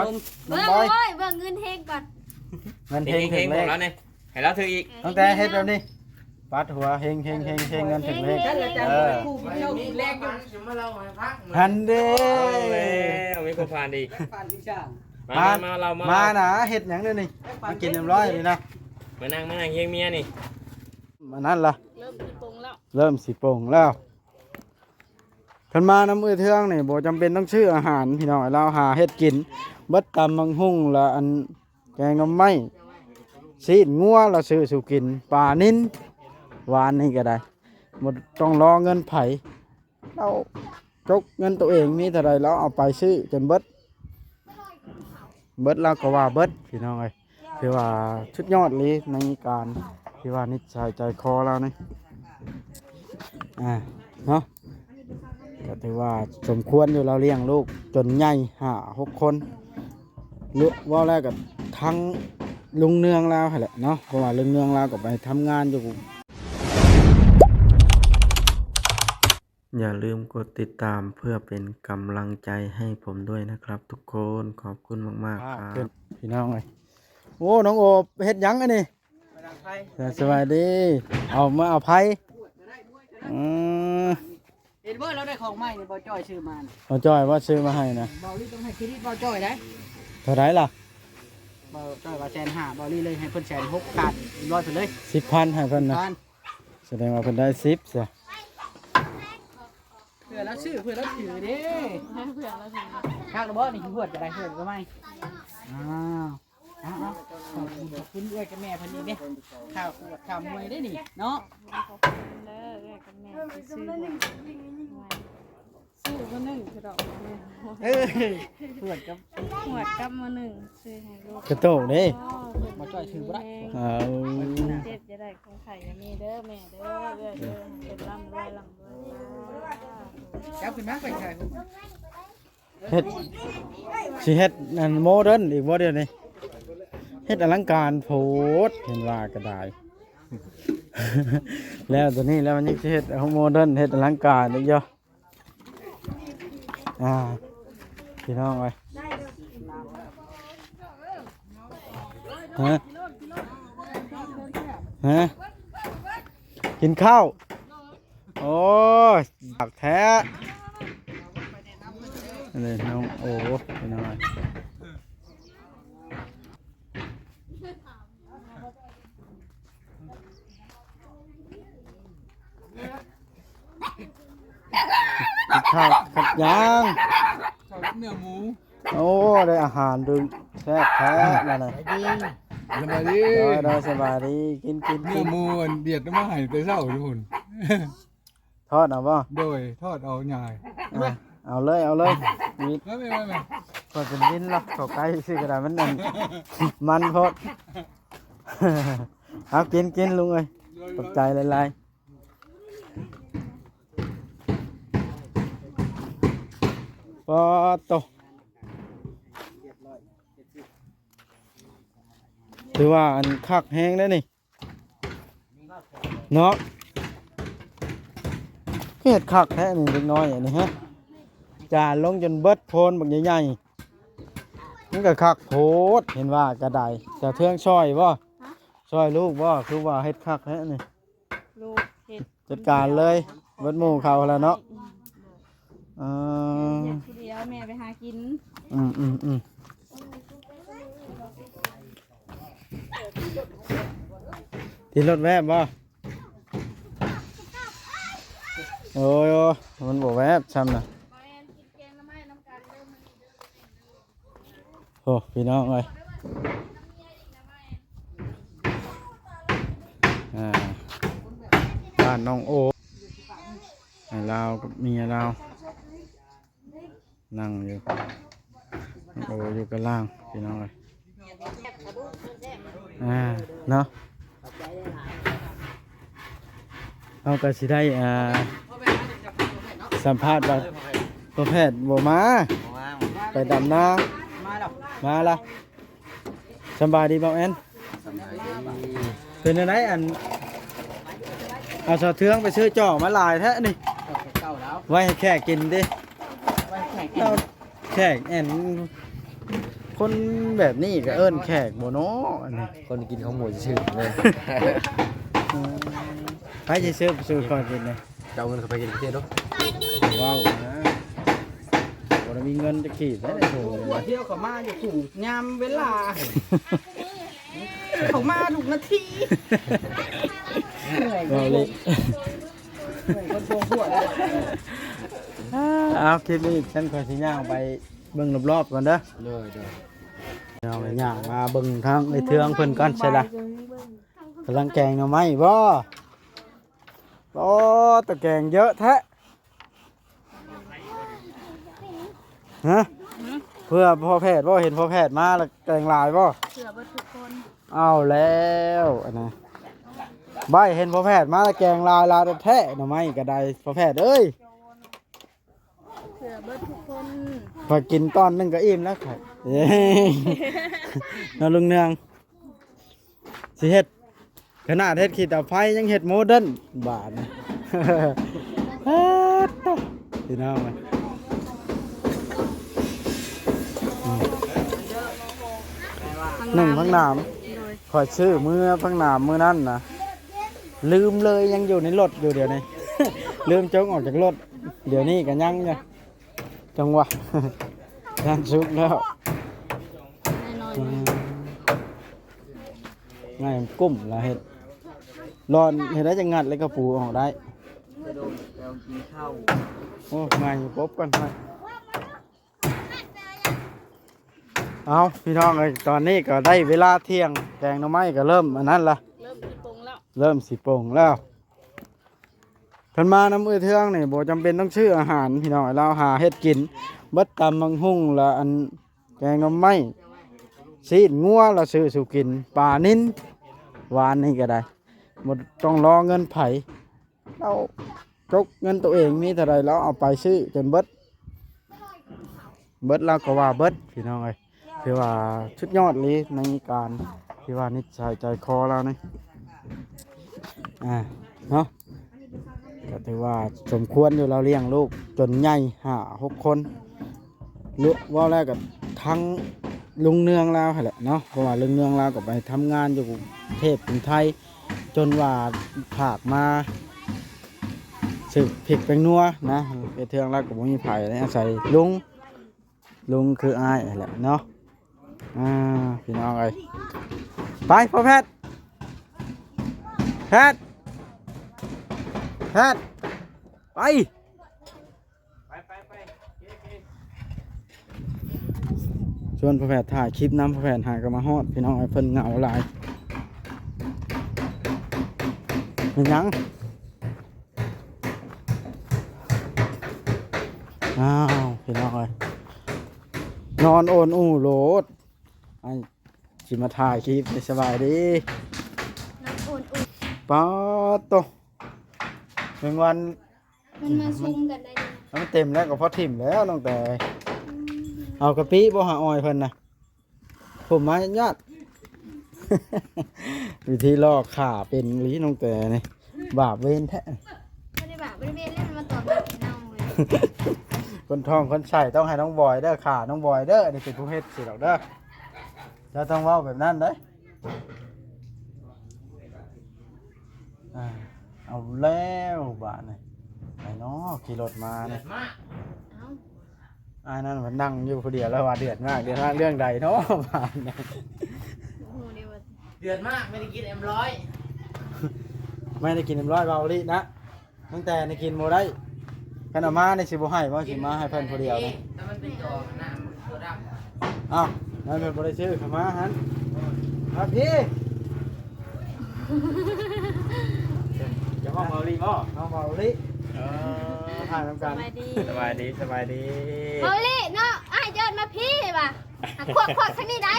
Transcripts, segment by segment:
ເບິ່ງ ໂອ້ຍ ເບິ່ງເງິນເຮັງກ່ອນ ເງິນເຮັງ ເຮັງ ເຮັງ ເຮັງ ຂອງລາວນີ້ ໃຫ້ລາວຖືກອີກ ຕັ້ງແຕ່ເຮັດແບບນີ້ ປັດຫົວ ເຮັງໆໆໆ ເງິນເຮັງເຮັງ ເອີ ຫັ້ນເດ້ ເອົາແລ້ວ ມີຜູ້ຜ່ານອີກ ຜ່ານວິຊາ ມາ ມາ ມາເລົ່າ ມາ ມານະ ເຮັດຫຍັງເດ້ນີ້ ມາກິນນຳລອຍນີ້ນະ ມານັ່ງ ມານັ່ງຮຽງເມຍນີ້ ອັນນັ້ນລະ ເລີ່ມຊິປົງແລ້ວ ເລີ່ມຊິປົງແລ້ວ ຄັນມານຳເອື້ອຍເທືອງນີ້ ບໍ່ຈຳເປັນຕ້ອງຊື້ອາຫານ ພີ່ນ້ອງ ລາວຫາເຮັດກິນ ເບິດຕຳບັກຫຸ່ງ ລະອັນ ແກງໜໍ່ໄມ້ ຊີ້ນງົວ ລາວຊື້ສູ່ກິນ ປານິນ ວານນີ້ກໍໄດ້ ບໍ່ຕ້ອງລໍເງິນໃຜ ລາວຈົກເງິນໂຕເອງ ມີເທົ່າໃດລາວເອົາໄປຊື້ຈົນເບິດ ເບິດລາວກໍວ່າເບິດ ພີ່ນ້ອງເອີຍ ຖືວ່າສຸດຍອດອີ່ຫຼີ ໃນການທີ່ວ່ານິດໄສໃຈຄໍລາວນີ້ ອ່າ ເນາະ ກໍຖືວ່າສົມຄວນຢູ່ ລາວລ້ຽງລູກຈົນໃຫຍ່ຫ້າຫົກຄົນ ເວົ້າແລ້ວກໍທັງລຸງເນືອງລາວຫັ້ນແຫຼະເນາະ ເພາະວ່າລຸງເນືອງລາວກໍໄປທຳງານຢູ່ ຢ່າลืมกดติดตามเพื่อเป็นกำลังใจให้ผมด้วยนะครับทุกคน ขอบคุณมากๆ ครับ ພີ່ນ້ອງເອີຍ ໂອ້ ນ້ອງໂອ ເຮັດຫຍັງອັນນີ້ ສະບາຍດີ ເອົາມາເອົາໄຟ ອືມ ເຫັນບໍ່ ລາວໄດ້ຂອງໃໝ່ນີ້ ບ່າວຈ້ອຍຊື້ມານະ ບ່າວຈ້ອຍບໍ່ຊື້ມາໃຫ້ນະ ບ່າວລີຕ້ອງໃຫ້ເຄຣດິດບ່າວຈ້ອຍໄດ໋ ເທົ່າໃດລະ ບ່າວຈ້ອຍວ່າແສນຫ້າ ບ່າວລີເລີຍໃຫ້ເພິ່ນແສນຫົກ ຂາດຮ້ອຍເພິ່ນເລີຍ ສິບພັນໃຫ້ເພິ່ນນະ ສິບພັນ ສະແດງວ່າເພິ່ນໄດ້ສິບຊະ ເພື່ອລາວຊື້ ເພື່ອລາວຖືເດ້ ເພື່ອລາວຖື ຄັກແລ້ວບໍ່ນີ້ ຫວດກໍໄດ້ ຫວດກໍໃໝ່ ອ້າວ ອ້າວ ຂອບຄຸນ ຂອບຄຸນເອື້ອຍກັບແມ່ເພິ່ນອີກເດ້ ຄ່າຂວດຄ່າມວຍເດ້ນີ້ເນາະ ຂອບຄຸນເດີເອື້ອຍກັບແມ່ທີ່ຊື້ຫວດ ຊື້ມາໜຶ່ງຄືດອກ ເອີ ຫວດກັບ ຫວດກັບມາໜຶ່ງ ຊື້ໃຫ້ລູກ ກະໂຕກເດ້ ບໍ່ຈ່ອຍ ຖືບໍ່ໄດ້ ເອົາ ເຈັບຢ່າໄດ້ ຄົນໄຂ້ຢ່າມີເດີແມ່ເດີ ເອື້ອຍເດີ ເປັນລ່ຳລວຍ ລ່ຳລວຍ ຈັບຂຶ້ນມາໄປຂາຍ ເຮັດ ຊິເຮັດອັນໂມເດີນອີກບໍ່ດຽວນີ້ ເຮັດອະລັງການໂພດ ເຫັນວ່າກໍໄດ້ ແລ້ວຕົວນີ້ແລ້ວມັນຍັງຊິເຮັດໂມເດີນ ເຮັດອະລັງການອີກຢູ່ ອ່າ ພີ່ນ້ອງເອີຍ ຮະ ຮະ ກິນເຂົ້າ ໂອ້ຍ ຄັກແທ້ ອັນນີ້ນ້ອງໂອ ພີ່ນ້ອງ ກິນເຂົ້າກັບຫຍັງ ເຂົ້າກັບເນື້ອໝູ ໂອ້ ໄດ້ອາຫານດູແຊບແທ້ນັ້ນນະ ສະບາຍດີ ສະບາຍດີ ໂດຍ ໂດຍ ສະບາຍດີ ກິນ ກິນ ເນື້ອໝູອັນດຽດມາໃຫ້ແຕ່ເຊົ້າພຸ້ນ ທອດເອົາບໍ່ ໂດຍ ທອດເອົາຫຍ້າຍ ອ່າ ເອົາເລີຍ ເອົາເລີຍ ມີດ ມາແມ່ ມາແມ່ ຂ້ອຍເປັນວິນລະ ເຂົ້າໃກ້ຊື່ກໍໄດ້ ມັນອັນ ມັນໂພດ ເອົາ ກິນ ກິນ ລຸງເອີຍ ໂດຍ ຂອບໃຈຫຼາຍໆ ປາດໂຕ ຖືວ່າອັນຄັກແຮງເດ້ນີ້ ເນາະ ເຮັດຄັກແທ້ນີ້ເດັກນ້ອຍອັນນີ້ ຮະ ຈານລົງຈົນເບິດໂພນບັກໃຫຍ່ໆ ມັນກໍຄັກໂພດ ເຫັນວ່າກໍໄດ້ ສາວເທືອງຊ່ອຍບໍ່ ຊ່ອຍລູກບໍ່ ຄືວ່າເຮັດຄັກແທ້ນີ້ ລູກເຮັດ ຈັດການເລີຍ ເບິດໝູ່ເຂົາແລ້ວເນາະ ອືມ ເຮັດຜູ້ດຽວ ແມ່ໄປຫາກິນ ອືມໆໆ ຕິດລົດແວບບໍ່? ໂອ້ຍ ມັນບໍ່ແວບຊ້ຳນະ. ໂອ້ ພີ່ນ້ອງເອີຍ ອ່າ ບ້ານນ້ອງໂອ ໃຫ້ລາວກັບເມຍລາວ ນັ່ງຢູ່ ໂອ ຢູ່ກະລ່າງ ພີ່ນ້ອງເອີຍ ອ່າ ເນາະ ເຮົາກໍຊິໄດ້ ອ່າ ສຳພາດວ່າ ພໍ່ແພດບໍ່ມາ ບໍ່ມາ ໄປດຳນາ ມາແລ້ວ ມາລະ ສຳບາຍດີບ່າວແອນ ສຳບາຍດີ ເປັນແນວໃດ ອັນ ເອົາສາວເທືອງໄປຊື້ຈໍ່ມາຫຼາຍແທ້ນີ້ ເອົາເຂົ້າແລ້ວ ໄວ້ໃຫ້ແຂກກິນຕິ ໄວ້ໃຫ້ແຂກກິນ ແຂກແອນ ຄົນແບບນີ້ກໍເອີ້ນແຂກບໍ່ເນາະ ອັນນີ້ ຄົນກິນຂອງໝູຊື່ໆເລີຍ. ໃຜຊິຊື້ ຊື້ຂ້ອຍກິນນີ້? ເຈົ້າເອົາເງິນເຂົ້າໄປກິນປະເທດເນາະ. ເວົ້ານະ ບໍ່ໄດ້ມີເງິນຈັກກີບເດ້. ໂທ ດຽວເຂົາມາຢູ່ຄູ່ຍາມເວລາ ເຂົາມາທຸກນາທີ. ເອີ ເອີ ເອົາ ຄລິບນີ້ຊັ້ນຂ້ອຍຊິຍ່າງໄປເບິ່ງລອບໆກ່ອນເດີ. ໂດຍ ໂດຍ. ເອົາ ຍ່າງມາເບິ່ງທາງເອື້ອຍເທືອງເພິ່ນກ່ອນ ໃສ່ລະ ກຳລັງແກງໜໍ່ໄມ້ບໍ່? ໂອ້ ຕະແກງເຍອະແທ້. ຮະ? ເພື່ອພໍ່ແພດບໍ່? ເຫັນພໍ່ແພດມາແລ້ວແກງຫຼາຍບໍ່? ເພື່ອເບິດທຸກຄົນ. ເອົາແລ້ວ ອັນນັ້ນ ໃບ້ເຫັນພໍ່ແພດມາແລ້ວແກງຫຼາຍໆແທ້. ໜໍ່ໄມ້ກໍໄດ້ ພໍ່ແພດເອີຍ. ເພື່ອເບິດທຸກຄົນ. ຂ້ອຍກິນຕອນໜຶ່ງກໍອີ່ມແລ້ວຂ້ອຍ. ເນາະ ລຸງເນືອງ ຊິເຮັດ ຂະໜາດເຮັດຂີ້ເຕົາໄຟຍັງເຮັດໂມເດີນບາດນີ້. ພີ່ນ້ອງເອີຍ ໜຶ່ງຜັກໜາມ. ໂດຍ. ຂ້ອຍຊື້ມື້ຜັກໜາມມື້ນັ້ນນະ ລືມເລີຍ ຍັງຢູ່ໃນລົດຢູ່ດຽວນີ້. ລືມຈົກອອກຈາກລົດ ດຽວນີ້ກໍຍັງຢູ່. ຈັງຫວະ ງານສຸກແລ້ວ. ແນ່ນອນ. ອືມ ງ່າຍກຸ້ມລະເຮັດ ລອນເຮັດໄດ້ ຈະງັດແລ້ວກໍປູອອກໄດ້. ໂອ້ ງ່າຍຢູ່ ປົບກ່ອນ. ເອົາ ພີ່ນ້ອງເອີຍ ຕອນນີ້ກໍໄດ້ເວລາທ່ຽງ ແກງໜໍ່ໄມ້ກໍເລີ່ມອັນນັ້ນລະ ເລີ່ມຊິປົງແລ້ວ ເລີ່ມຊິປົງແລ້ວ. ຄັນມານຳເອື້ອຍເທືອງນີ້ ບໍ່ຈຳເປັນຕ້ອງຊື້ອາຫານ ພີ່ນ້ອງ, ລາວຫາເຮັດກິນເບິດ. ຕຳບັກຫຸ່ງ ລະ ອັນ ແກງໜໍ່ໄມ້ ຊີ້ນງົວ ລະ ຊື້ສູ່ກິນ. ປານິນ ວານນີ້ກໍໄດ້ ບໍ່ຕ້ອງລໍເງິນໃຜ, ລາວຈົກເງິນໂຕເອງ ມີເທົ່າໃດ ລາວເອົາໄປຊື້ຈົນເບິດ. ເບິດ ລາວກໍວ່າເບິດ ພີ່ນ້ອງເອີຍ. ຖືວ່າສຸດຍອດອີ່ຫຼີ ໃນການທີ່ວ່ານິດໄສໃຈຄໍລາວນີ້ ອ່າ ເນາະ. ກໍຖືວ່າສົມຄວນຢູ່ ລາວລ້ຽງລູກຈົນໃຫຍ່ຫ້າຫົກຄົນ. ເວົ້າແລ້ວກໍທັງລຸງເນືອງລາວຫັ້ນແຫຼະເນາະ, ເພາະວ່າລຸງເນືອງລາວກໍໄປທຳງານຢູ່ກຸງເທບກຸງໄທ ຈົນວ່າຝາກມາຊື້ພິກແປ້ງນົວນະ. ເຮັດເທື່ອງລາວກໍບໍ່ມີໃຜ ອາໄສລຸງ ລຸງຄືອ້າຍຫັ້ນແຫຼະເນາະ. ອ່າ ພີ່ນ້ອງເອີຍ ໄປ ພໍ່ແພດ ແພດ ແພດ ໄປ ໄປ ໄປ ໄປ ໂອເຄ ໂອເຄ. ຊວນພໍ່ແພດຖ່າຍຄລິບນຳ ພໍ່ແພດຫາກໍມາຮອດ ພີ່ນ້ອງເອີຍ ເພິ່ນເຫງົາຫຼາຍ. ແມ່ນຫຍັງ? ອ້າວ ພີ່ນ້ອງເອີຍ ນອນໂອນອູໂລດ. ອ້າຍຊິມາຖ່າຍຄລິບ. ສະບາຍດີ ນອນໂອນອູ. ປາດໂຕ ແມງວັນ ມັນມາຊຸມກັນໄດ້ເດ. ມັນເຕັມແລ້ວກໍພໍຖິ້ມແລ້ວ ນ້ອງແຕ. ອືມ ເອົາກະປິບໍ່ຫາອ້ອຍເພິ່ນນະ? ຜົມມາຍອດໆ. ວິທີຫຼອກຂ້າເປັນອີ່ຫຼີນ້ອງແຕນີ້ ບາບເວນແທ້. ບໍ່ໄດ້ບາບບໍ່ໄດ້ເວນແລ້ວ ມັນມາຕອບແບບເຮົາເວີຍ. ຄົນທ້ອງຄົນໄສ້ຕ້ອງໃຫ້ນ້ອງບອຍເດີ ຂ້ານ້ອງບອຍເດີ ອັນນີ້ເປັນຜູ້ເຮັດຊິດອກເດີ. ເຈົ້າຕ້ອງເວົ້າແບບນັ້ນເດ້. ອ່າ ເອົາແລ້ວບາດນີ້ ໃຜເນາະຂີ່ລົດມານີ້? ເດືອດມາກ. ເອົ້າ ອ້າຍນັ້ນມັນນັ່ງຢູ່ຜູ້ດຽວ ແລ້ວວ່າເດືອດມາກ. ເດືອດມາກເລື່ອງໃດເນາະບາດນີ້? ບໍ່ຮູ້ເດ້ວ່າ ເດືອດມາກ ໄມ່ໄດ້ກິນເອັມຮ້ອຍ ໄມ່ໄດ້ກິນເອັມຮ້ອຍ ເວົ້າອີ່ຫຼີນະ. ຕັ້ງແຕ່ນີ້ກິນບໍ່ໄດ້ ຄັນເອົາມານີ້ຊິບໍ່ໃຫ້ບໍ່? ຊິມາໃຫ້ເພິ່ນຜູ້ດຽວນີ້. ແຕ່ມັນເປັນຕົວນ້ຳຕົວດຳ. ອ້າວ ນັ້ນເພິ່ນບໍ່ໄດ້ຊື້ ເຂົ້າມາຫັ້ນ ມາພີ້. ຈະເວົ້າເວົ້າລີບໍ່? ເຮົາເວົ້າລີ. ເອີ ມາຖ່າຍນຳກັນ. ສະບາຍດີ ສະບາຍດີ ສະບາຍດີ. ເວົ້າລີເນາະ ອ້າຍເອີ້ນມາພີ້ວ່າ ຄວັກໆທາງນີ້ໄດ໋.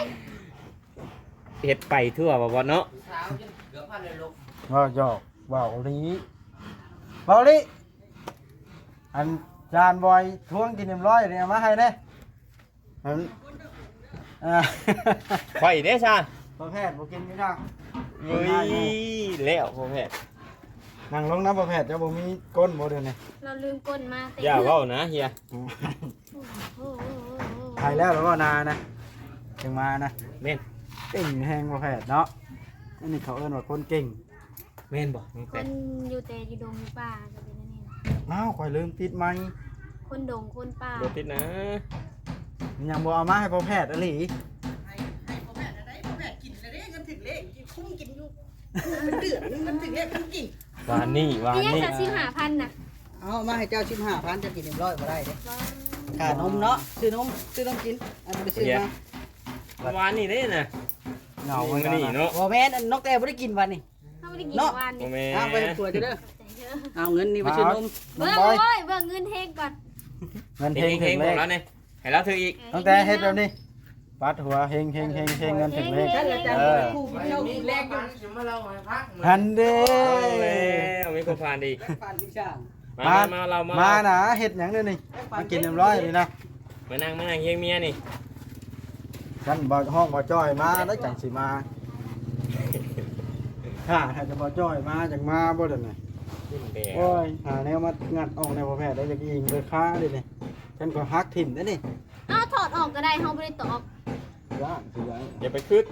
ເຮັດໄປທົ່ວບໍ່ ບໍ່ເນາະ? ເວົ້າຫຍອກ ເວົ້າອີ່ຫຼີ ເວົ້າອີ່ຫຼີ. ອັນຈານບອຍທວງກິນເອັມຮ້ອຍນີ້ ເອົາມາໃຫ້ແດ່. ອັນ ອ່າ ຂ້ອຍເດ້ຊະ ພໍ່ແພດບໍ່ກິນຢູ່ນະ. ເອີຍ ແລ້ວພໍ່ແພດ ນັ່ງລົງນຳພໍ່ແພດ. ເຈົ້າບໍ່ມີກົ້ນບໍ່ດຽວນີ້? ລາວລືມກົ້ນມາແຕ່ ຢ່າເວົ້ານະເຮຍ. ອືມ ໄປແລ້ວ ແລ້ວບໍ່ນານະ. ງມານະ ແມ່ນ ເກັ່ງແຮງບໍ່ແພດເນາະ. ອັນນີ້ເຂົາເອີ້ນວ່າຄົນເກັ່ງ ແມ່ນບໍ່ນ້ອງແຕ? ຄົນຢູ່ແຕ່ຢູ່ດົງຢູ່ປ່າກໍເປັນແນວນີ້. ອ້າວ ຂ້ອຍລືມປິດໄມ. ຄົນດົງຄົນປ່າ ບໍ່ປິດນະ. ຍັງບໍ່ເອົາມາໃຫ້ພໍ່ແພດອີ່ຫຼີ. ໃຫ້ ໃຫ້ພໍ່ແພດໄດ້ ພໍ່ແພດກິນແລ້ວເດ້ ເງິນຖືກເລກ ຄຸ້ມກິນຢູ່ ເປັນເດືອນ ເງິນຖືກເລກຄຸ້ມກິນ. ວານນີ້ ວານນີ້ ມີຫຍັງຊະ ສິບຫ້າພັນນະ. ເອົາມາໃຫ້ເຈົ້າສິບຫ້າພັນ ເຈົ້າກິນຮຽບຮ້ອຍບໍ່ໄດ້ເດ້. ຄ່ານົມເນາະ ຊື້ນົມ ຊື້ນົມກິນ ອັນໄປຊື້ມາ. ວານນີ້ເດ້ນະ ເຫງົາ ມື້ນີ້ເນາະ. ບໍ່ແມ່ນ ອັນນ້ອງແຕບໍ່ໄດ້ກິນວານນີ້. ເຮົາບໍ່ໄດ້ກິນ ເນາະ ວານນີ້. ບໍ່ແມ່ນ ເອົາໄປໃຫ້ຜົວເຈົ້າເດີ. ເອົາເງິນນີ້ໄປຊື້ນົມ. ເບິ່ງ ໂອ້ຍ ເບິ່ງເງິນເຮັງກ່ອນ ເງິນເຮັງ ເຮັງ ເຮັງ ເຮັງ ຂອງລາວນີ້ ໃຫ້ລາວຖືກອີກ. ເອີ ຕັ້ງແຕ່ເຮັດແບບນີ້ ປັດຫົວ ເຮັງ ເຮັງ ເຮັງ ເຮັງ ເງິນເຮັງເລີຍ. ເອີ ຫັ້ນເດ້ ເອົາແລ້ວ ມີຄົນຜ່ານອີກ. ມາ ມາ ມາ ລາວມາ ມານະ ເຮັດຫຍັງເດນີ້? ມາກິນຮຽບຮ້ອຍນີ້ນະ. ມານັ່ງ ມານັ່ງຮຽງເມຍນີ້. ຄັນບໍ່ຮ້ອງບໍ່ຈ່ອຍມາແລ້ວຈັ່ງຊິມາ. ຖ້າໃຫ້ແຕ່ບໍ່ຈ່ອຍມາຈັ່ງມາບໍ່ດຽວນີ້. ໂອ້ຍ ຫາແນວມາງັດອອກແນວບໍ່ແພ້ໄດ້ ຢາກອີງໂດຍຄາເດນີ້. ຄັນກໍຫັກຖິ້ມເດ້ນີ້. ເອົາຖອດອອກກໍໄດ້ ເຮົາບໍ່ໄດ້ຕອກ. ຢ້ານຄືຫຍັງ? ຢ່າໄປຄຶດ.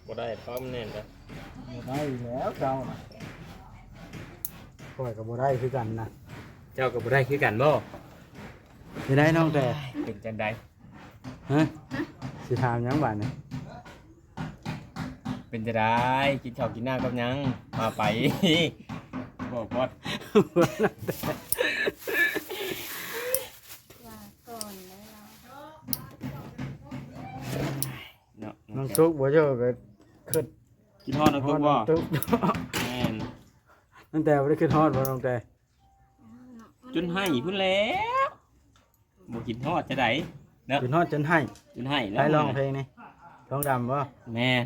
ບໍ່ໄດ້ ເພາະມັນແໜ້ນເດ້. ບໍ່ໄດ້ແລ້ວເຈົ້ານະ. ຂ້ອຍກໍບໍ່ໄດ້ຄືກັນນະ. ເຈົ້າກໍບໍ່ໄດ້ຄືກັນບໍ່? ເຮັດໄດ້ນ້ອງແຕ່ ເປັນຈັ່ງໃດ? ຮະ? ຊິຖາມຫຍັງບາດນີ້? ເປັນຈັ່ງໃດ? ກິນເຂົ້າກິນນ້ຳກັບຫຍັງ? ວ່າໄປ. ບໍ່ພອດ ວ່າກ່ອນແລ້ວ. ເນາະ ນ້ອງຕຸກບໍ່ເຈົ້າກໍຄິດ ຄິດຮອດນ້ອງຕຸກບໍ່? ຮອດນ້ອງຕຸກ. ແມ່ນ ຕັ້ງແຕ່ບໍ່ໄດ້ຄິດຮອດບໍ່ນ້ອງແຕ່? ຈົນໄຫ້ພຸ້ນແລ້ວ ບໍ່ຄິດຮອດຈະໃດເນາະ. ຄິດຮອດຈົນໄຫ້ ຈົນໄຫ້ແລ້ວ. ໃຜຮ້ອງເພງນີ້? ທອງດຳບໍ່? ແມ່ນ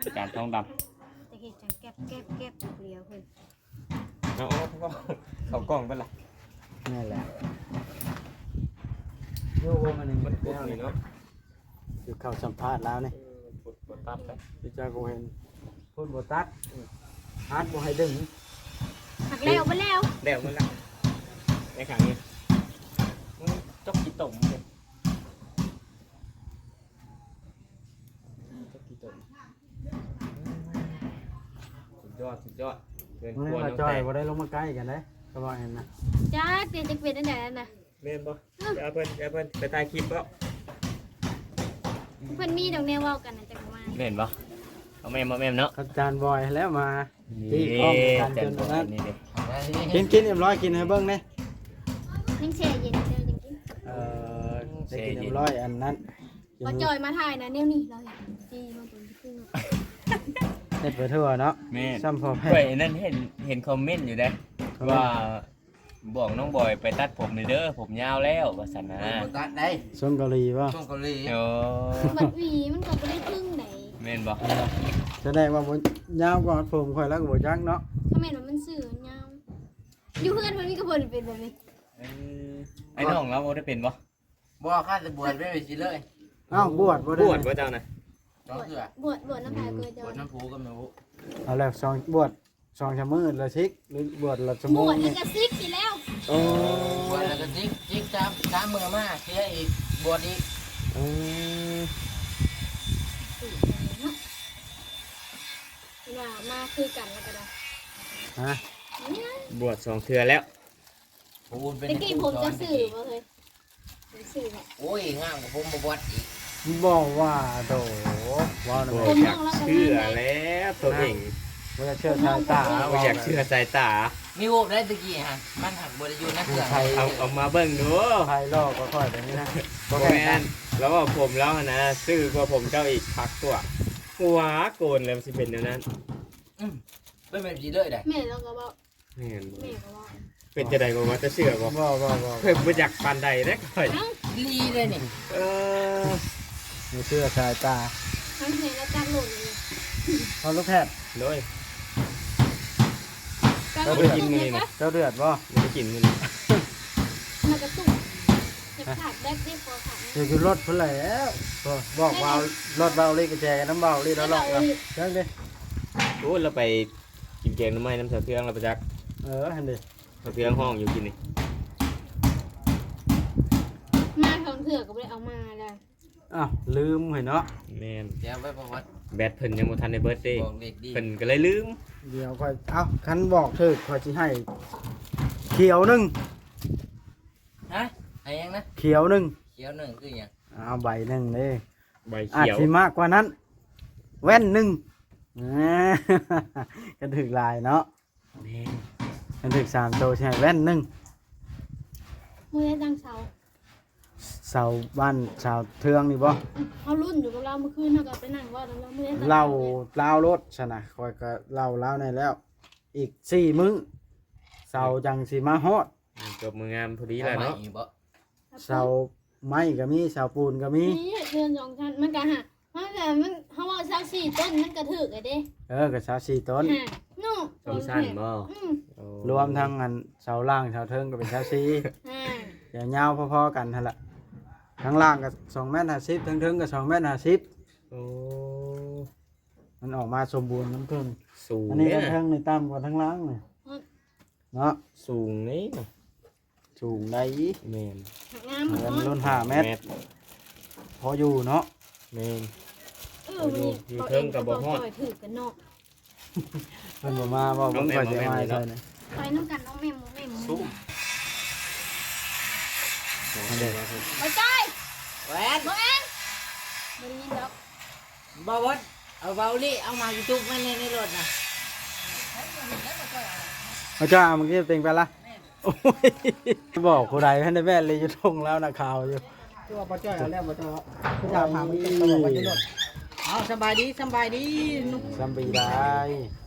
ອາຈານທອງດຳ. ຈະເຮັດຈັ່ງແກັບໆໆ ເຫຼືອເພິ່ນ. ເອົາ ເອົາ ເອົາ ເຂົ້າກ້ອງເບິດລະ. ແມ່ນແຫຼະ ຢູ່ບໍ່ມື້ນີ້ ມັນປຸດນີ້ເນາະ. ຄືເຂົ້າສຳພາດລາວນີ້ ເອີ ພຸດບໍ່ຕັດເດ້. ທີ່ເຈົ້າບໍ່ເຫັນ ພຸດບໍ່ຕັດ ອືມ ຮັດບໍ່ໃຫ້ດຶງ. ຫັກແລ້ວ ເບິດແລ້ວ ແລ້ວເບິດລະ. ໃນຂ້າງນີ້ ມັນຈົກຂີ້ຕົມເດ້ ຈົກຂີ້ຕົມ. ສຸດຍອດ ສຸດຍອດ. ເພິ່ນ ມື້ນີ້ ຄວນ ນ້ອງ ຈ່ອຍ ແຕກ ບໍ່ໄດ້ລົງມາໃກ້ກັນເດ້ ກໍວ່າແມ່ນນະ. ຈັກເປັນ ຈັກເປັນອັນໃດນັ້ນນະ. ແມ່ນບໍ່? ເອີ ເອົາເພິ່ນ ເອົາເພິ່ນໄປຖ່າຍຄລິບເບາະ. ເພິ່ນມີດອກແນວເວົ້າກັນນະ ຈັກມາ. ແມ່ນບໍ່? ເອົາແມ່ນບໍ່ແມ່ນເນາະ. ອາຈານບອຍແລ້ວມາ ນີ້ ຕີກ້ອງກັນ ຈານ ຈົນ ບອຍ ນັ້ນ ນີ້ເດ້. ກິນ ກິນຮຽບຮ້ອຍ ກິນໃຫ້ເບິ່ງແດ່. ຍັງແຊ່ເຢັນຢູ່ເດີ ຈັ່ງກິນ. ເອີ ໄດ້ກິນຮຽບຮ້ອຍ ອັນນັ້ນ. ບໍ່ຈ່ອຍມາຖ່າຍນະ ແນວນີ້ລາວເຮັດ ຕີມາຕົວນີ້ຄື ເຮັດໄປທົ່ວເນາະ. ແມ່ນ ຊ້ຳພໍແພ້. ຂ້ອຍນັ້ນເຫັນ ເຫັນຄອມເມັນຢູ່ເດ້ ວ່າ ບອກນ້ອງບອຍໄປຕັດຜົມແດ່ເດີ ຜົມຍາວແລ້ວ ວ່າຊັ້ນນະ. ບໍ່ຕັດໄດ໋. ຊົງເກົາຫຼີບໍ່? ຊົງເກົາຫຼີ. ໂອ້ ບັດຫວີມັນກໍບໍ່ໄດ້ເຖິງໃດ໋. ແມ່ນບໍ່? ສະແດງວ່າບໍ່ຍາວກວ່າຜົມຂ້ອຍແລ້ວກໍບໍ່ຈັກເນາະ. ຄະແມ່ນວ່າມັນຊື່ຍາວ ຢູ່ເຮືອນມັນມີກະເພິ່ນເປັນແບບນີ້. ເອີ ໄອ້ນ້ອງລາວບໍ່ໄດ້ເປັນບໍ່? ບໍ່ ຂ້າຈະບວດໄປຊິເລີຍ. ອ້າວ ບວດບໍ່ໄດ້ ບວດບໍ່ເຈົ້ານະ? ສອງເທື່ອ. ບວດ ບວດນຳໃຜເກີດເຈົ້າ? ບວດນຳຜູ້ກັບແມ່ຜູ້. ເອົາແລ້ວ ສອງ ບວດສອງສາມມື້ລະສິກ ຫຼືບວດລະຊົ່ວໂມງ? ບວດລະສິກຊິແລ້ວ. ໂອ້ ບວດລະສິກ ສິກສາມ ສາມມື້ມາເສຍອີກ ບວດອີກ. ເອີ ເວລາມາຄືກັນແລ້ວກໍໄດ້. ຮະ? ບວດສອງເທື່ອແລ້ວ. ໂອ້ ເປັນ ແຕ່ກີ້ຜົມເຈົ້າຊື່ບໍ່ເຮີ້ຍ? ຊື່ບໍ່? ໂອ້ຍ ງາມກວ່າຜົມບໍ່ບວດອີກ. ບໍ່ວ່າໂດ ເວົ້ານຳ ບໍ່ຢາກເຊື່ອແລ້ວຕົວເອງ. ບໍ່ຢາກເຊື່ອສາຍຕາ ບໍ່ຢາກເຊື່ອສາຍຕາ. ມີຮູບໄດ້ຕະກີ້ຫັ້ນ ມັນຫາກບໍ່ໄດ້ຢູ່ໃນເຄື່ອງ. ເອົາ ເອົາມາເບິ່ງດູ. ໃຜຫຼໍ່ກວ່າຂ້ອຍແບບນີ້ນະ? ບໍ່ແມ່ນ ລາວວ່າຜົມລາວຫັ້ນນະ ຊື່ກວ່າຜົມເຈົ້າອີກ ຄັກກວ່າ. ຫົວໂກນແລ້ວຊິເປັນແນວນັ້ນ. ອືມ ເປັນແບບນີ້ເລີຍໄດ໋. ແມ່ນ ລາວກໍເວົ້າ. ແມ່ນ ແມ່ກໍວ່າ ເປັນຈັ່ງໃດບໍ່ວ່າ ຈະເຊື່ອບໍ່? ບໍ່ ບໍ່ ບໍ່ ຂ້ອຍບໍ່ຢາກປານໃດເດ້ຂ້ອຍ. ເອົ້າ ອີ່ຫຼີເດ້ນີ້. ເອີ ບໍ່ເຊື່ອສາຍຕາ. ເຮົາເຫັນແລ້ວຈັກໂລດເລີຍ. ເອົາລູກແພດ. ໂດຍ ເຈົ້າໄດ້ກິນມື້ນີ້ນະ? ເຈົ້າເດືອດບໍ່? ບໍ່ໄດ້ກິນມື້ນີ້. ມັນກະຕຸກ ຢາກຂາດແບັດເດ້ ພໍຂາດ. ຢູ່ ຢູ່ລົດພຸ້ນແຫຼະ. ບອກວ່າລົດເບົາລີກະແຈກັນນຳເບົາລີແລ້ວເນາະ. ເຊີນເດ້. ໂອ້ ລາວໄປ ກິນແກງໜໍ່ໄມ້ນຳສາວເທືອງລະປະຈັກ. ເອີ ຫັ້ນເດ ໄປ ເຄື່ອງຫ້ອງຢູ່ກິນນີ້ ມາສອງເທື່ອກໍບໍ່ໄດ້ເອົາມາແລ້ວ. ອ້າວ ລືມເຮີ້ຍເນາະ. ແມ່ນ ແຈວໄວ້ບໍ່ວັດ ແບັດເພິ່ນຍັງບໍ່ທັນໄດ້ເບິດເດ້ ບອກເລກດີ ເພິ່ນກໍເລີຍລືມ. ດຽວຂ້ອຍ ເອົ້າ ຄັນບອກຖືກຂ້ອຍຊິໃຫ້ຂຽວໜຶ່ງ. ຮະ ໃຫ້ຫຍັງນະ? ຂຽວໜຶ່ງ. ຂຽວໜຶ່ງຄືຫຍັງ? ເອົາໃບໜຶ່ງເດ້. ໃບຂຽວ ອາດຊິມາກກວ່ານັ້ນ ແວ່ນໜຶ່ງ. ອ່າ ຄັນຖືກຫຼາຍເນາະ. ແມ່ນ ຄັນຖືກສາມໂຕຊິໃຫ້ແວ່ນໜຶ່ງ. ມື້ໃດຕັ້ງເສົາ? ເສົາບ້ານສາວເທືອງນີ້ບໍ່? ເຮົາລຸ້ນຢູ່ກັບລາວ ມື້ຄືນເຮົາກໍໄປນັ່ງເວົ້ານຳລາວ. ມື້ໃດຕັ້ງ ເຫຼົ້າ ເຫຼົ້າລາວໂລດຊັ້ນນະ ຂ້ອຍກໍເລົ່າລາວແດ່ແລ້ວ. ອີກສີ່ມື້ເສົາ ອືມ ຈັ່ງຊິມາຮອດ. ອືມ ຈົບມື້ງາມພໍດີແລ້ວເນາະ. ເສົາໄມ້ກໍມີ ເສົາປູນກໍມີ. ມີເຮືອນສອງຊັ້ນ ມັນກໍຫາ ມັນກໍ ມັນ ເຮົາເວົ້າຊາວສີ່ຕົ້ນ ມັນກໍຖືກແລ້ວເດ້. ເອີ ກໍຊາວສີ່ຕົ້ນ. ຫາ ເນາະ ສອງຊັ້ນບໍ່? ອືມ ໂອ້ ລວມທັງອັນເສົາລ່າງເສົາເທິງກໍເປັນຊາວສີ່. ຫາ ຍາວໆພໍໆກັນຫັ້ນລະ. ທາງລ່າງກໍສອງແມັດຫ້າສິບ ທາງເທິງກໍສອງແມັດຫ້າສິບ. ໂອ້ ມັນອອກມາສົມບູນນຳເທິງ. ສູງ ອັນນີ້ ເດ້ ທາງເທິງນີ້ຕ່ຳກວ່າທາງລ່າງນີ້. ເນາະ ສູງນີ້ນະ ສູງໄດ໋. ແມ່ນ ງາມ ເຮືອນລົ້ນຫ້າແມັດ ແມັດ ພໍຢູ່ເນາະ. ແມ່ນ ເອີ ມື້ນີ້ຢູ່ເທິງກໍບໍ່ຮອດ ຖືກກັນເນາະ. ເພິ່ນບໍ່ມາບໍ່ ເບິ່ງຂ້ອຍຊິເອົາມາໃສ່ນະ. ໄປນຳກັນນ້ອງແມ່ໝູແມ່ໝູ ຊຸມ ມາເດີ ບໍ່ຈ່ອຍ ແຫວນ ບໍ່ແອນ ບໍ່ໄດ້ຍິນດອກ. ບໍ່ ບໍ່ ເອົາເບົາລີ້ ເອົາມາຢູ່ຕຸກໄວ້ໃນ ໃນລົດນະ. ເອົາຈ້າ ເອົາມັນເຕັງໄປລະ. ໂອ້ຍ ບອກຜູ້ໃດ ໃຫ້ໄດ້ແບດເລີຍ ຢູ່ທົ່ງລາວນະ ຂາວຢູ່. ຄືວ່າບໍ່ຈ່ອຍເອົາແລ້ວ ບໍ່ຈ່ອຍເອົາ ຄືຖາມຫາມັນເຕັງໄປໄວ້ໃນລົດ. ເອົາ ສະບາຍດີ ສະບາຍດີ ສະບາຍດີ.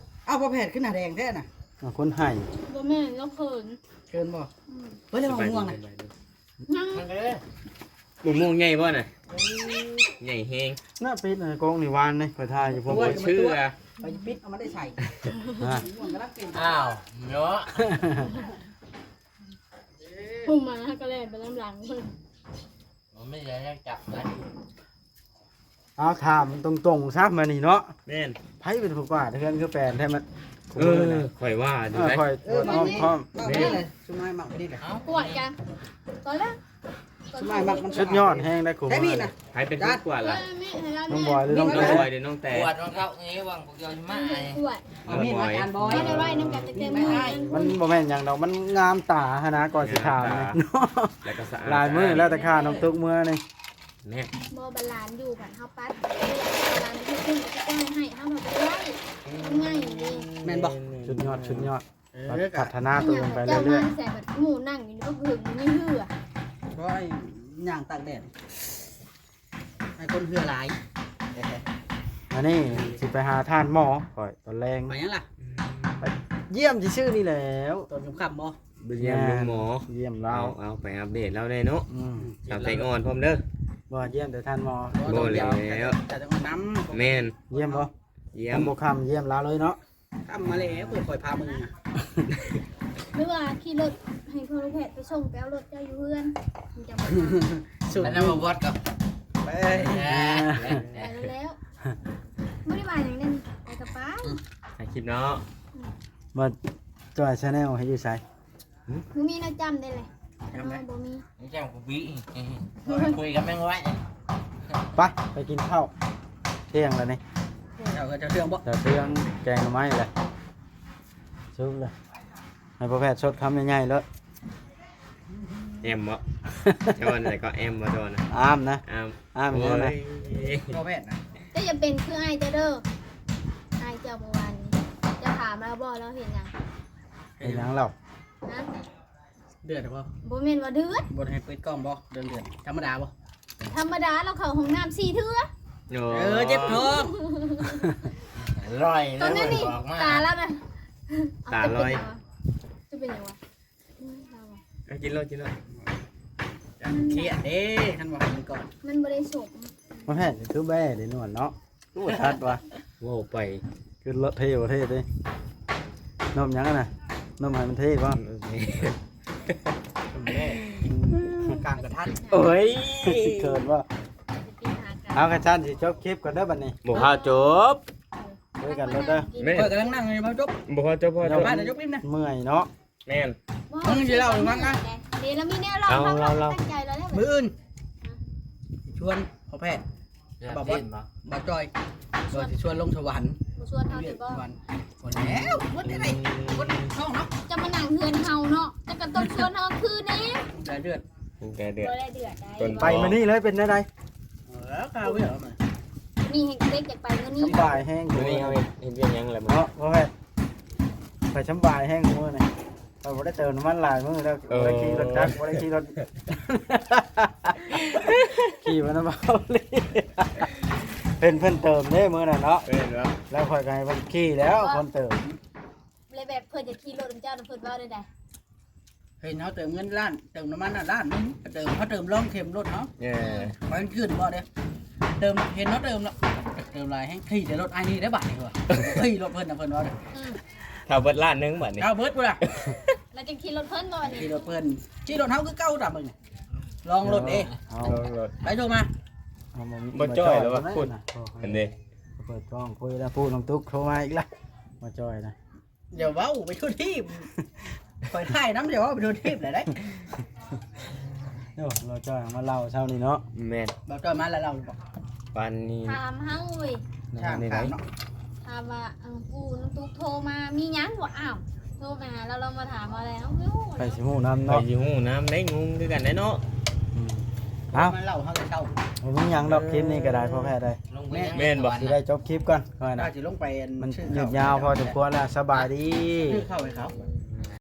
ເອົາ ພໍ່ແພດ ຄືໜ້າແດງແທ້ນະ? ເອົາ ຄົນໃຫ້ ບໍ່ແມ່ນ ລາວເຂີນ ເຂີນບໍ່? ອືມ ເບິ່ງແລ້ວ ສະບາຍດີ ມ່ວງນະ ສະບາຍດີ. ຍັງ ມະມ່ວງໃຫຍ່ບໍ່ນະ? ໂອ້ ໃຫຍ່ແຮງ. ໜ້າເປັດນະ ກອງນີ້ຫວານເດ້ ຂ້ອຍຖ່າຍຢູ່ພຸ້ນ. ໂອ້ຍ ເຊື່ອ ໄປປິດເອົາມາໄດ້ໃສ? ຮະ ມ່ວງກຳລັງເປັນ. ອ້າວ ເນາະ ພຸ້ນມາ ເຮົາກໍແລ່ນໄປນຳຫຼັງເພິ່ນ. ມັນມີແຕ່ແນວຈັບນະ. ເອົາ ຖາມຕົງໆຊະ ມື້ນີ້ເນາະ. ແມ່ນ ໃຜເປັນຜູ້ກວາດເຮືອນຄືແປນແທ້? ມັນ ເອີ ຂ້ອຍວ່າຢູ່ ເອີ ໄດ໋ ຂ້ອຍ ເອີ ອ້ອມຄ້ອມ. ແມ່ນ ຊຸມອ້າຍມັກນີ້ແຫຼະ ກວາດກະ ຕອນແລກ ຊຸມອ້າຍມັກມັນ ສຸດຍອດແຮງໄດ໋ ຄູມືນີ້ນະ. ໃຜເປັນຜູ້ກວາດລະ? ນ້ອງບອຍ ຫຼື ນ້ອງແຕ? ນ້ອງບອຍ ຫຼື ນ້ອງແຕ? ກວາດຮອງເຮົານີ້ຫວັງພວກເຈົ້າຊິມາ ກວາດ ເອົາມີດມາ ຈານບອຍ ບໍ່ໄດ້ໄວ້ນຳກັນຕັ້ງແຕ່ມື້ນັ້ນ. ມັນບໍ່ແມ່ນຫຍັງດອກ ມັນງາມຕາຫັ້ນນະ ກ່ອນຊິຖາມນີ້ເນາະ. ແລ້ວກໍສະອາດ ຫຼາຍມື້ແລ້ວ ແຕ່ຂ້ານ້ອງຕຸກເມືອນີ້. ແມ່ນ ບໍ່ ບາດຫຼານຢູ່ ບາດເຮົາປັດ ບາດຫຼານຢູ່ເທິງກໍຈະຈ່າຍໃຫ້ ເຮົາບໍ່ໄດ້ໄວ້ ມັນງ່າຍເດ້. ແມ່ນບໍ່? ສຸດຍອດ ສຸດຍອດ. ເອີ ພັດທະນາຕົວເອງໄປເລື້ອຍໆ. ເຈົ້າມາໃສ່ ບາດໝູ່ນັ່ງຢູ່ນີ້ ບໍ່ເພິ່ງມີເຫື່ອ. ໂອ້ຍ ຍ່າງຕາກແດດ ໃຫ້ຄົນເຫື່ອຫຼາຍ. ອັນນີ້ຊິໄປຫາທ່ານໝໍຂ້ອຍຕອນແລງ. ໄປຫຍັງລະ? ໄປຢ້ຽມຊື່ໆນີ້ແຫຼ້ວ ຕອນຄ່ຳໆບໍ່? ໄປຢ້ຽມລຸງໝໍ ຢ້ຽມລາວ. ເອົາ ເອົາ ໄປອັບເດດລາວແດ່ເນາະ. ອືມ ຕາມໃຈອ່ອນພ້ອມເດີ. ບໍ່ ຢ້ຽມແຕ່ທ່ານໝໍ. ບໍ່ແລ້ວ ແຕ່ແຕ່ນຳ. ແມ່ນ ຢ້ຽມບໍ່? ຢ້ຽມ ຄັນບໍ່ຄ່ຳຢ້ຽມລາວເລີຍເນາະ. ຄ່ຳມາແລ້ວ ເພິ່ນຄ່ອຍພາເມືອ. ຫຼືວ່າຂີ່ລົດໃຫ້ພໍ່ລູກແພດໄປສົ່ງ ໄປເອົາລົດເຈົ້າຢູ່ເຮືອນ ມັນຈະບໍ່ຄ່ຳ. ສຸດ ແລ້ວນຳບໍ່ບອດກໍ ໄປ ແລ້ວ ໄປແລ້ວ. ບໍ່ໄດ້ວ່າຫຍັງເດ້ ໄປກໍໄປ. ອືມ ຖ່າຍຄລິບເນາະ. ອືມ ວ່າຈອຍ Channel ໃຫ້ຢູ່ໃສ? ຫຶ? ບໍ່ມີແນວຈ້ຳເດ້ແຫຼະ. ຈ້ຳໄດ໋? ເຮົາບໍ່ມີ ນີ້ຈ້ຳກູບີ. ຄຸຍກັບແມງໄວ້. ໄປ ໄປກິນເຂົ້າທ່ຽງແລ້ວນີ້. ເຈົ້າ ເຈົ້າເຄື່ອງບໍ່? ເຈົ້າເຄື່ອງ ແກງໜໍ່ໄມ້ແຫຼະ ສຸກແລ້ວ. ໃຫ້ພໍ່ແພດຊົດຄຳໃຫຍ່ໆໂລດ. ແອມບໍ່? ເຈົ້າວ່າແນວໃດກໍແອມບໍ່? ເຈົ້າວ່ານະ ອາມນະ ອາມ ອາມແລ້ວນະ. ໂອ້ຍ ພໍ່ແພດນະ ເຈົ້າຢ່າເປັນຄືອ້າຍເຈົ້າເດີ. ອ້າຍເຈົ້າເມື່ອວານນີ້ ເຈົ້າຖາມລາວບໍ່ ລາວເຮັດຫຍັງ? ເຮັດຫຍັງລາວ? ຮະ? ເດືອດບໍ່? ບໍ່ແມ່ນວ່າເດືອດ. ບໍ່ໄດ້ໃຫ້ເປີດກ້ອງບໍ່? ເດືອດ ເດືອດ ທຳມະດາບໍ່? ທຳມະດາ ລາວເຂົ້າຫ້ອງນ້ຳສີ່ເທື່ອ. ໂອ້ ເອີ ເຈັບທ້ອງ. ລອຍ ຕອນນັ້ນນີ້ ຕາລາວນະ ຕາລອຍ. ເຈົ້າເປັນຫຍັງວະ? ເອີ ກິນໂລດ ກິນໂລດ. ຄຽດເດ້ ຄັນວ່າກິນກ່ອນ ມັນບໍ່ໄດ້ສົມ. ບໍ່ແພດຄືແບ້ເດ້ນວນເນາະ. ໂອ້ ທັດວ່າ ເວົ້າໄປຄືເທ່ບໍ່ເທ່ເດ້. ນົມຫຍັງຫັ້ນນະ? ນົມໃຫ້ມັນເທ່ບໍ່? ອືມ ໂອເຄ ກາງກະທັນ. ໂອ້ຍ ເຂີນບໍ່? ເອົາ ຄັນຊັ້ນຊິຈົບຄລິບກ່ອນເດີບັດນີ້. ບໍ່ພາຈົບ ຄຸຍກັນເດີ. ແມ່ນ ຂ້ອຍກຳລັງນັ່ງຢູ່ ບໍ່ຈົບ ບໍ່ພາຈົບ ບໍ່ພາຈົບ. ເມື່ອຍເນາະ. ແມ່ນ ບໍ່ ມຶງຊິເລົ່າໃຫ້ມັນນະ ເດ ລາວມີແນວເລົ່າ ເອົາ ເຮົາ ເລົ່າ ເລົ່າ ຕັ້ງໃຈແລ້ວແຫຼະ ມື້ອື່ນ ອືມ ຊວນພໍ່ແພດ ແລ້ວ ບ່າວບອດ ບໍ່ ບ່າວຈ້ອຍ ວ່າຊິຊວນລົງສະຫວັນ ບໍ່ຊວນເຮົານີ້ບໍ່ ສະຫວັນ ບໍ່ແລ້ວ ໝົດໄດ້ ໝົດເນາະ ເຈົ້າມານັ່ງເຮືອນເຮົາເນາະ ເຈົ້າກໍຕ້ອງຊວນເຮົາຄືແດ່ ໄດ້ເດືອດ ແຕ່ເດືອດ ບໍ່ໄດ້ເດືອດໄດ໋ ໄປມື້ນີ້ເລີຍ ເປັນແນວໃດ? ເອີ ຂ່າວເວຍ ມີແຮງເຕັກຢາກໄປມື້ນີ້ ສຳບາຍແຮງ ມື້ນີ້ເຮົາເຮັດ ເຮັດວຽກຫຍັງລະມື້ ເນາະ ພໍ່ແພດ ໄປສຳບາຍແຮງມື້ນີ້ ຂ້ອຍບໍ່ໄດ້ເຕີມນ້ຳມັນຫຼາຍມື້ແລ້ວ ເອີ ບໍ່ໄດ້ຂີ່ລົດຈັກ ບໍ່ໄດ້ຂີ່ລົດ ຂີ່ມານຳເບົາລີ ເພິ່ນ ເພິ່ນເຕີມເດ້ມື້ນັ້ນເນາະ ແມ່ນບໍ່ ແລ້ວຂ້ອຍກໍໃຫ້ເພິ່ນຂີ່ແລ້ວ ຄົນເຕີມ ແລ້ວແບບເພິ່ນຈະຂີ່ລົດນຳເຈົ້າ ເພິ່ນເວົ້າແນວໃດ? ເຫັນເຮົາເຕີມເງິນລ້ານ ເຕີມນ້ຳມັນນະລ້ານໜຶ່ງ ເຕີມ ເຮົາເຕີມລອງເຂັມລົດເຮົາ ເອີ ໄປຂຶ້ນບໍ່ເດ້ ເຕີມ ເຫັນເຮົາເຕີມແລ້ວ ເຕີມຫຼາຍແຮງ ຂີ່ແຕ່ລົດອ້າຍນີ້ໄດ້ບາດນີ້ວ່າ ຂີ່ລົດເພິ່ນນະ ເພິ່ນເວົ້າເດ້ ອືມ ຖ້າເບິດລ້ານໜຶ່ງບາດນີ້ ຖ້າເບິດພຸ້ນລະ ແລ້ວຈຶ່ງຂີ່ລົດເພິ່ນບໍ່ບາດນີ້ ຂີ່ລົດເພິ່ນ ຂີ່ລົດເຮົາຄືເກົ່າຕາມເບິ່ງນີ້ ລອງລົດເດ້ ເອົາ ລອງລົດ ໄປໂທມາ ເອົາ ບໍ່ຈ່ອຍແລ້ວວ່າ ບໍ່ຈ່ອຍ ພຸ້ນ ໂອ້ຍ ເຫັນເດ້ ເປີດກ້ອງຄຸຍແລ້ວ ຜູ້ນ້ອງຕຸກໂທມາອີກລະ ບໍ່ຈ່ອຍນະ ຢ່າເວົ້າໄປທົ່ວທີບ ຂ້ອຍຖ່າຍນຳ ຢ່າເວົ້າໄປທົ່ວທີບແຫຼະເດ້ ໂອ້ ລາວຈ່ອຍມາເລົ່າເຊົ້ານີ້ເນາະ ແມ່ນ ບໍ່ຈ່ອຍມາແລ້ວເລົ່າຫຼືບໍ່? ປານນີ້ ຖາມເຮົາເວີຍ ຖາມ ຖາມເນາະ ຖາມວ່າ ເອີ ປູ່ນ້ອງຕຸກໂທມາ ມີຫຍັງບໍ່? ອ້າວ ໂທໄປຫາລາວ ລາວມາຖາມເຮົາແລ້ວ ເຮົາບໍ່ຮູ້ ໃຜຊິຮູ້ນຳເນາະ ໃຜຊິຮູ້ນຳ ໄດ້ງົງຄືກັນໄດ໋ເນາະ ອືມ ເອົາ ມາເລົ່າເຮົາເຊົ້າ ບໍ່ມີຫຍັງດອກ ຄລິບນີ້ກໍໄດ້ ພໍແຄ່ໃດ ແມ່ນບໍ່? ຊິໄດ້ຈົບຄລິບກ່ອນ ຂ້ອຍນະ ຊິລົງໄປອັນ ມັນຍືດຍາວພໍສົມຄວນແລ້ວ ສະບາຍດີ ຊື້ເຂົ້າໃຫ້ເຂົາ